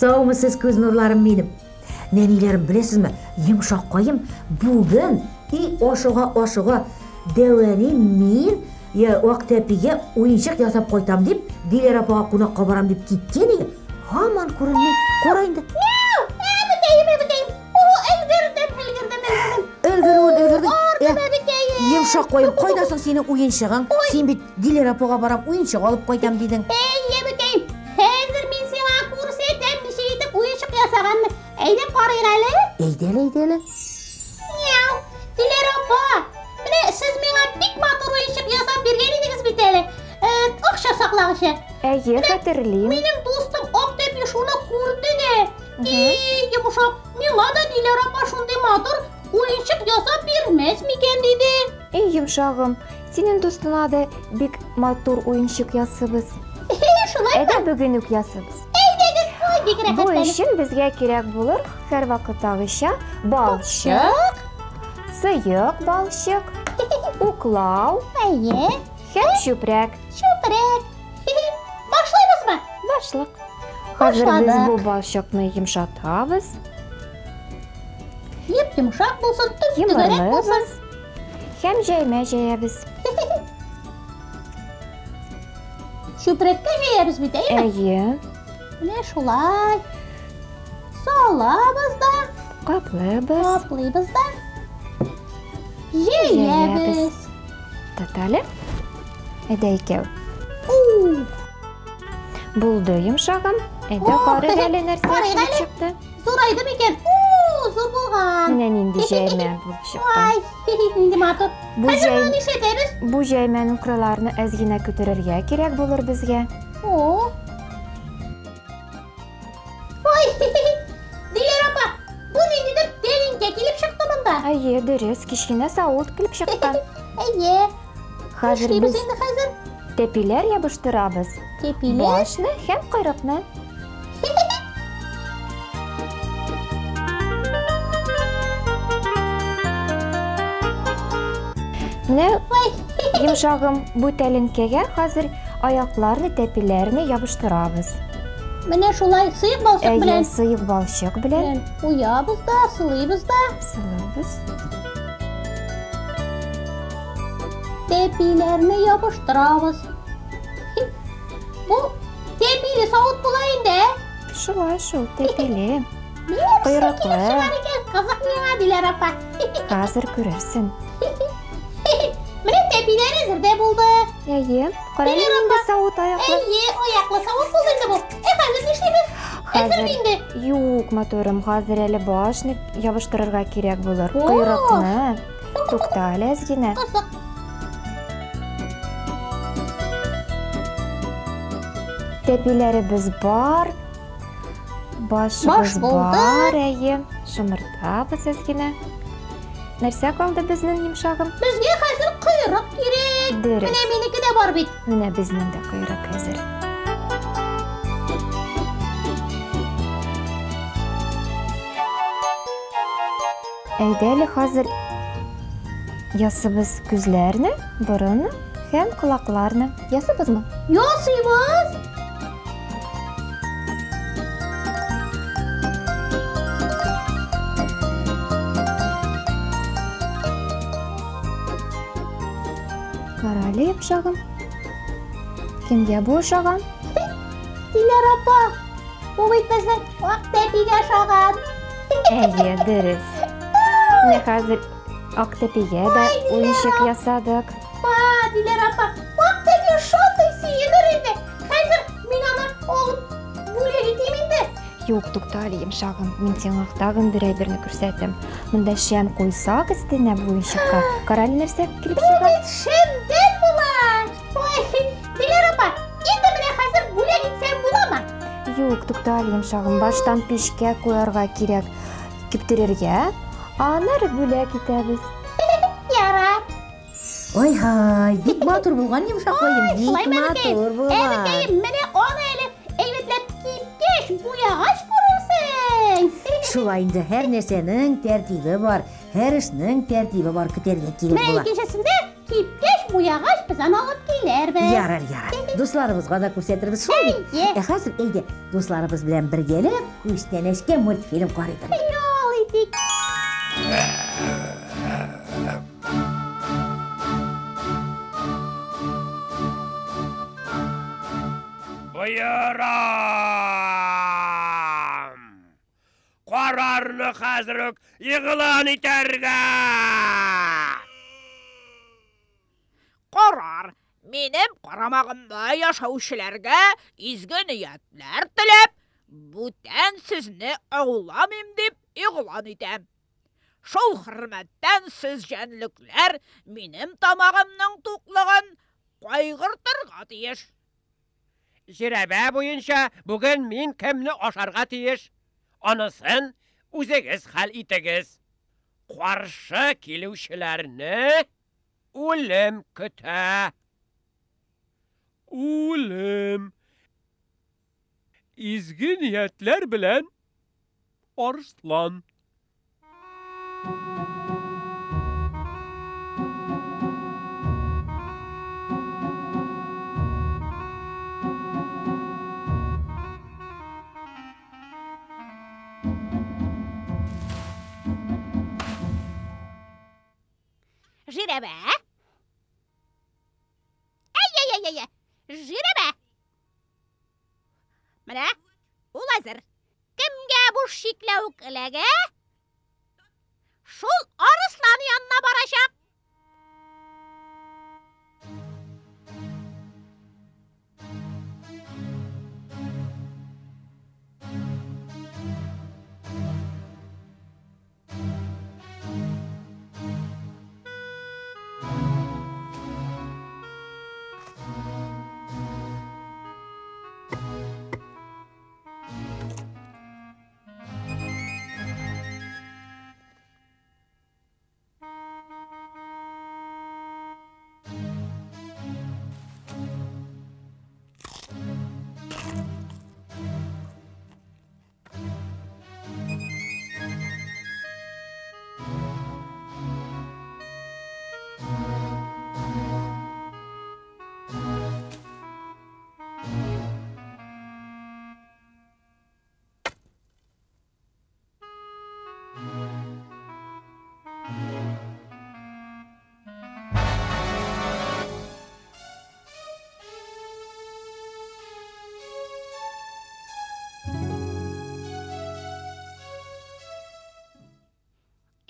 Саумысыз, күз нурларым минем. Нәниләрем, беләсезме, йомшаккаем бүген и ашыга-ашыга дәвәни мин я ак тәпигә уенчык ясап кайтам дип, Диләр апага кунакка барам дип киткән иде. Һаман күренми. Кара инде. Мяу! Әбекәем, әбекәем. О, өлгердем, өлгердем, өлгердем. Өлгерүен өлгердең. Ардым, әбекәем. Йомшаккаем, кайда соң синең уенчыгың? Син бит Диләр апага барам, уенчык алып кайтам дидең. Әй, әбекәем, хәзер мин сиңа күрсәтәм, ничек итеп уенчык ясаганны. Әйдә карыйк әле. Әйдә әле, әйдә әле. Мяу, Диләр апа, менә сез миңа бик матур уенчык ясап биргән идегез бит әле. Э, акча саклагычы. Әйе, хәтерлим. Минем дустым Ак тәпи шуны күрде дә. И, йомшак, миңа да Диләр апа шундый матур уенчык ясап бирмәс микән диде. Эй, йомшагым, синең дустыңа да бик матур уенчык ясыбыз. Шулай Әйдә бүген үк ясыбыз. Әйдәгез, ой, бик Бу рәхәтләнеп. өчен безгә кирәк булыр һәрвакыттагыча балчык, сыек балчык, уклау Әйе, һәм чүпрәк. чүпрәк. Башлыйбызмы? Башлык. Хәзер без Башладык. бу балчыкны йомшатабыз, Йоп йомшак булсын, төп төгәрәк булсын. йомарлыйбыз һәм җәймә җәябез. Чүпрәккә җәябез бит, әйеме? Әйе, Менә шулай. Салабыз да, каплыйбыз. каплыйбыз да. Җәябез. Тот әле. Әйдә икәү. У, Булды йомшагым. Әйдә О, карыйк әле нәрсә карыйк килеп әле. чыкты. Зурайды микән? У, зур булган. Менә нинди җәймә булып чыккан. Ай, нинди матур. Бу Хәзер җәй моны нишләтәбез? бу җәймәнең кырыйларны әз генә күтәрергә кирәк булыр безгә. О. Ой, Диләр апа, бу ниндидер тәлинкә килеп чыкты монда. Әйе, дөрес, кечкенә савыт килеп чыккан. Әйе. Хәзер Нишлибез без инде хәзер? тәпиләр ябыштырабыз. Тәпиләр. Башны һәм койрыкны. Менә Ой, йомшагым, бу тәлинкәгә хәзер аякларны, тәпиләрне ябыштырабыз. Менә шулай сыек балчык Әйе, белән сыек балчык белән белән куябыз да, сылыйбыз да. сылыйбыз. Тәпиләрне ябыштырабыз. Бу тәпиле савыт була инде, ә? Шулай шул, тәпиле. Нәрсә Койрыклы. килеп чыгар икән? Кызык миңа, Диләр апа. Хәзер күрерсең. Менә тәпиләр әзер дә булды. Әйе, кара әле Диләр нинди савыт аяклы. Әйе, аяклы савыт булды инде бу. Ә хәзер нишлибез? Әзер инде. Юк, матурым, хәзер әле башны ябыштырырга кирәк булыр. О! Койрыкны. Тукта әле әз генә. Кызык. Тәпиләребез бар. Баш Башыбыз булды. бар, әйе. Шымыртабыз әз генә. Нәрсә калды безнең йомшагым? Безгә хәзер койрык кирәк. Дөрес. Менә минеке дә бар бит. Менә безнең дә койрык әзер. Әйдә әле хәзер ясыбыз күзләрне, борынны һәм колакларны. Ясыбызмы? Ясыйбыз. Кара әле йомшагым. Кемгә бу ошаган? Диләр апа, бу бит безнең ак тәпигә ошаган. Әйе, дөрес. Менә хәзер ак тәпигә дә Ой, Диләр уенчык ясадык. Апа, Диләр апа, ак тәпи шундый сөенер инде. Хәзер мин аны алып бүләк итим инде. Юк, тукта әле, йомшагым. Мин сиңа тагын бер әйберне күрсәтәм. Монда шәм куйсак өстенә бу уенчыкка, кара әле нәрсә килеп Бу чыга. бит шәмдән була. Ой, Диләр апа, инде менә хәзер бүләк итсәм буламы? Юк, тукта әле, йомшагым. Баштан пичкә куярга кирәк. Киптерергә, ә аннары бүләк итәбез. Ярар. Ай-һай, бик матур булган йомшаккаем, бик Шулаймы, әбекәем? матур булган. Әбекәем, менә аны әле әйбәтләп кипкәч, буягач күрерсең. Шулай инде һәр нәрсәнең тәртибе бар, һәр эшнең тәртибе бар, көтәргә кирәк Менә була. икенчесендә кипкәч, Буягач без аны алып килербез. Ярар, ярар. Дусларыбызга да күрсәтербез шулай бит. Әйе. Ә хәзер әйдә, дусларыбыз белән бергәләп күчтәнәчкә мультфильм карыйбыз. Ял итик. Боерам! Карарны хәзер үк игълан итәргә! Карар. Минем карамагымда яшәүчеләргә изге ниятләр теләп, бүтән сезне ауламыйм дип игълан итәм. Шул хөрмәттән сез җәнлекләр минем тамагымның туклыгын кайгыртырга тиеш. Жирәбә буенча бүген мин кемне ашарга тиеш? Анысын үзегез хәл итегез. Каршы килүчеләрне үлем көтә. Үлем. Изге ниятләр белән Арслан. Жирәбә. Әй-әй-әй-әй. Жирәбә. Менә, ул әзер. Кемгә бу чикләвек эләгә? Шул арыслан янына барачак.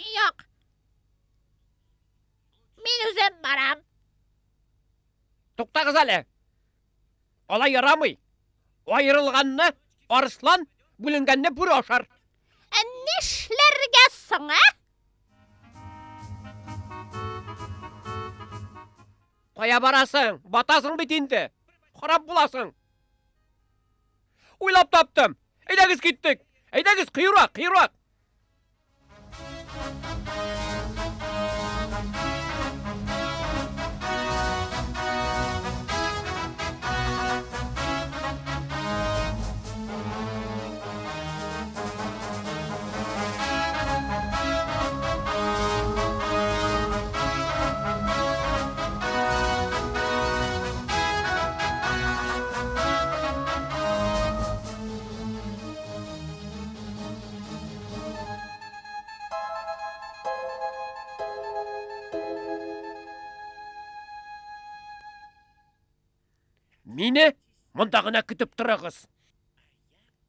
Юк. Мин үзем барам. Туктагыз әле. Алай ярамый. Аерылганны арыслан, бүленгәнне бүре ашар. Ә нишләргә соң, ә? Кая барасың? Батасың бит инде. Харап буласың. Уйлап таптым. Әйдәгез киттек. Әйдәгез кыюрак, кыюрак. Мине монда гына көтеп торыгыз.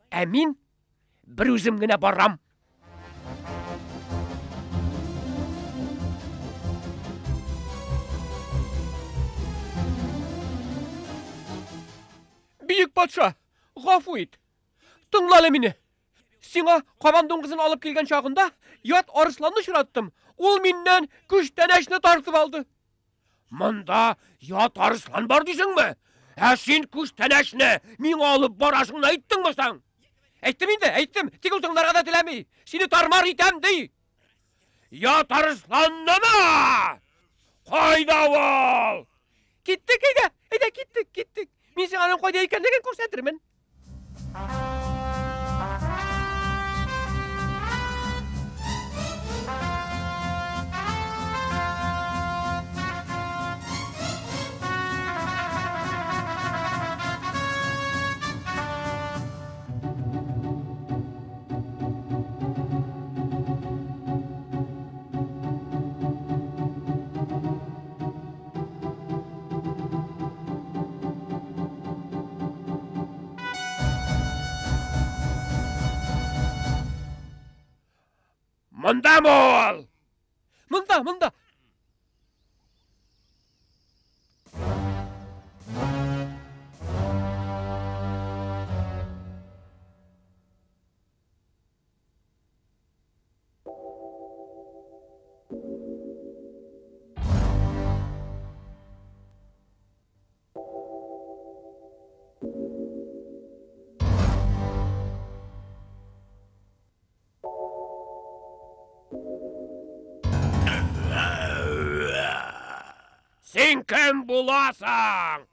Ә мин бер үзем генә барам. Бөек патша, гафу ит. Тыңла әле мине. Сиңа кабан дуңгызын алып килгән чагында ят арысланны очраттым. Ул миннән күчтәнәчне тартып алды. Монда ят арыслан бар дисеңме? Ә син күчтәнәчне миңа алып барасыңны әйттеңме соң? Әйттем инде, әйттем. Тик ул тыңларга да теләми. Сине тармар итәм ди. Ят арысланнымы? Кайда ул? Киттек әйдә, әйдә киттек, киттек. Мин сиңа аның кайда икәнлеген күрсәтермен. Мондамы ул? Монда, монда. Син кем буласың?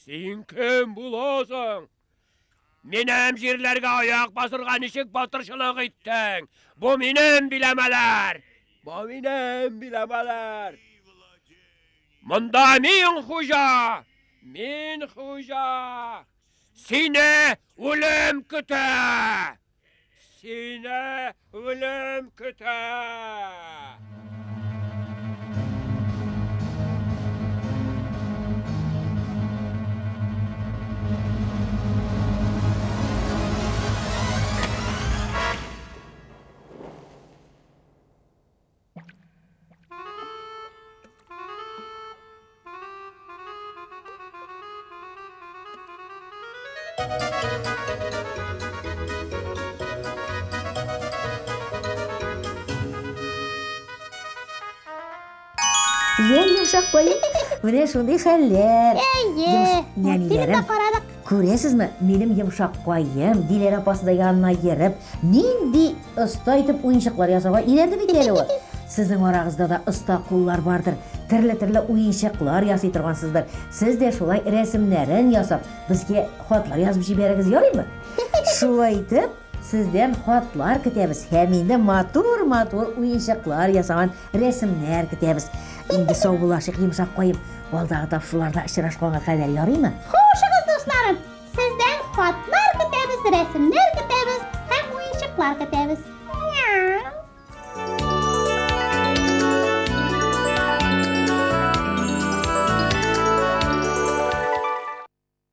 Син кем буласың? Минем җирләргә аяк басырга ничек батырчылык иттең? Бу минем биләмәләр! Бу минем биләмәләр! Монда мин хуҗа! Мин хуҗа! Сине үлем көтә! Сине үлем көтә! Йә, йомшак каен, менә шундый хәлләр. Әйе, нәниләрем. карадык. Күрәсезме, минем йомшак каем, Диләрә апасы да янына йөреп, нинди оста итеп уенчыклар ясарга өйрәнде бит әле ул. Сезнең арагызда да оста куллар бардыр. Төрле-төрле уенчыклар ясый торгансыздыр. Сез дә шулай рәсемнәрен ясап, безгә хатлар язып җибәрегез, ярыймы? Шулай итеп, сездән хатлар көтәбез һәм инде матур-матур уенчыклар ясаган рәсемнәр көтәбез. Инде саубуллашыйк, йомшак каем. Алдагы тапшыруларда очрашканга кадәр ярыймы? Хушыгыз, дусларым! Сездән хатлар көтәбез, рәсемнәр көтәбез һәм уенчыклар көтәбез. Мяу!